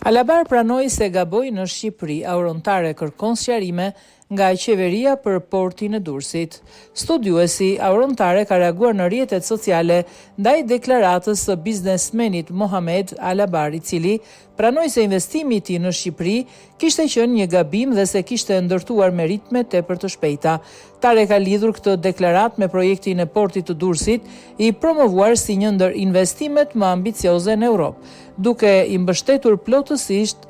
Alabbar pranoi se gaboi në Shqipëri, Auron Tare kërkon sqarime nga qeveria për Portin e Durrësit. Studiuesi Auron Tare ka reaguar në rrjetet sociale ndaj deklaratës së biznesmenit Mohamed Alabbar, i cili pranoi se investimi i tij në Shqipëri kishte qenë një gabim dhe se kishte ndërtuar me ritme tepër të shpejta. Tare ka lidhur këtë deklaratë me projektin e Portit të Durrësit, i promovuar si një ndër investimet më ambicioze në Europë, duke i mbështetur plotësisht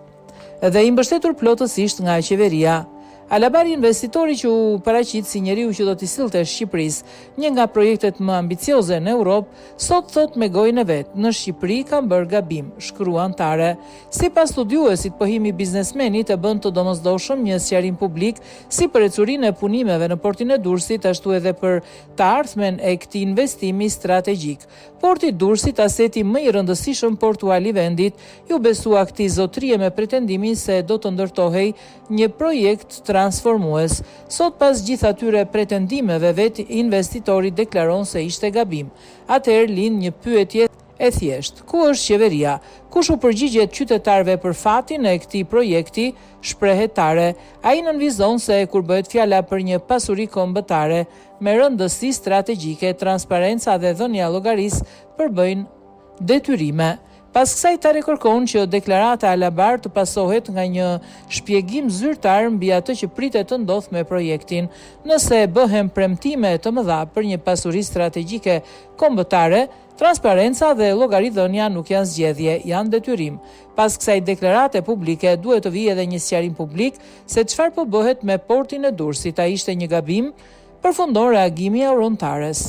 dhe i mbështetur plotësisht nga qeveria. Alabbar investitori që u paraqit si njeriu që do t'i sillte Shqipërisë një nga projektet më ambicioze në Europë, sot thotë me gojën e vet, në Shqipëri kam bërë gabim, shkruan Tare. Sipas studiuesit, pohimi i biznesmenit e bën të domosdoshëm një sqarim publik si për ecurinë e punimeve në Portin e Durrësit ashtu edhe për të ardhmen e këtij investimi strategjik. Porti i Durrësit, aseti më i rëndësishëm portual i vendit, iu besua këtij zotërie me pretendimin se do të ndërtohej një projekt transformues. Sot pas gjithë atyre pretendimeve vetë investitori deklaron se ishte gabim. Atëherë lind një pyetje e thjeshtë, ku është qeveria? Kush u përgjigjet qytetarëve për fatin e këtij projekti, shprehet Tare. Ai nënvizon se kur bëhet fjala për një pasuri kombëtare me rëndësi strategjike, transparenca dhe dhënia e llogarisë përbëjnë detyrime. Pas kësaj Tare kërkon që deklarata e Alabbar të pasohet nga një shpjegim zyrtar mbi atë që pritet të ndodhë me projektin. Nëse bëhen premtime të mëdha për një pasuri strategjike kombëtare, transparenca dhe llogaridhënia nuk janë zgjedhje, janë detyrim. Pas kësaj deklarate publike duhet të vijë edhe një sqarim publik se çfarë po bëhet me Portin e Durrësit, a ishte një gabim? Përfundon reagimi i Auron Tares.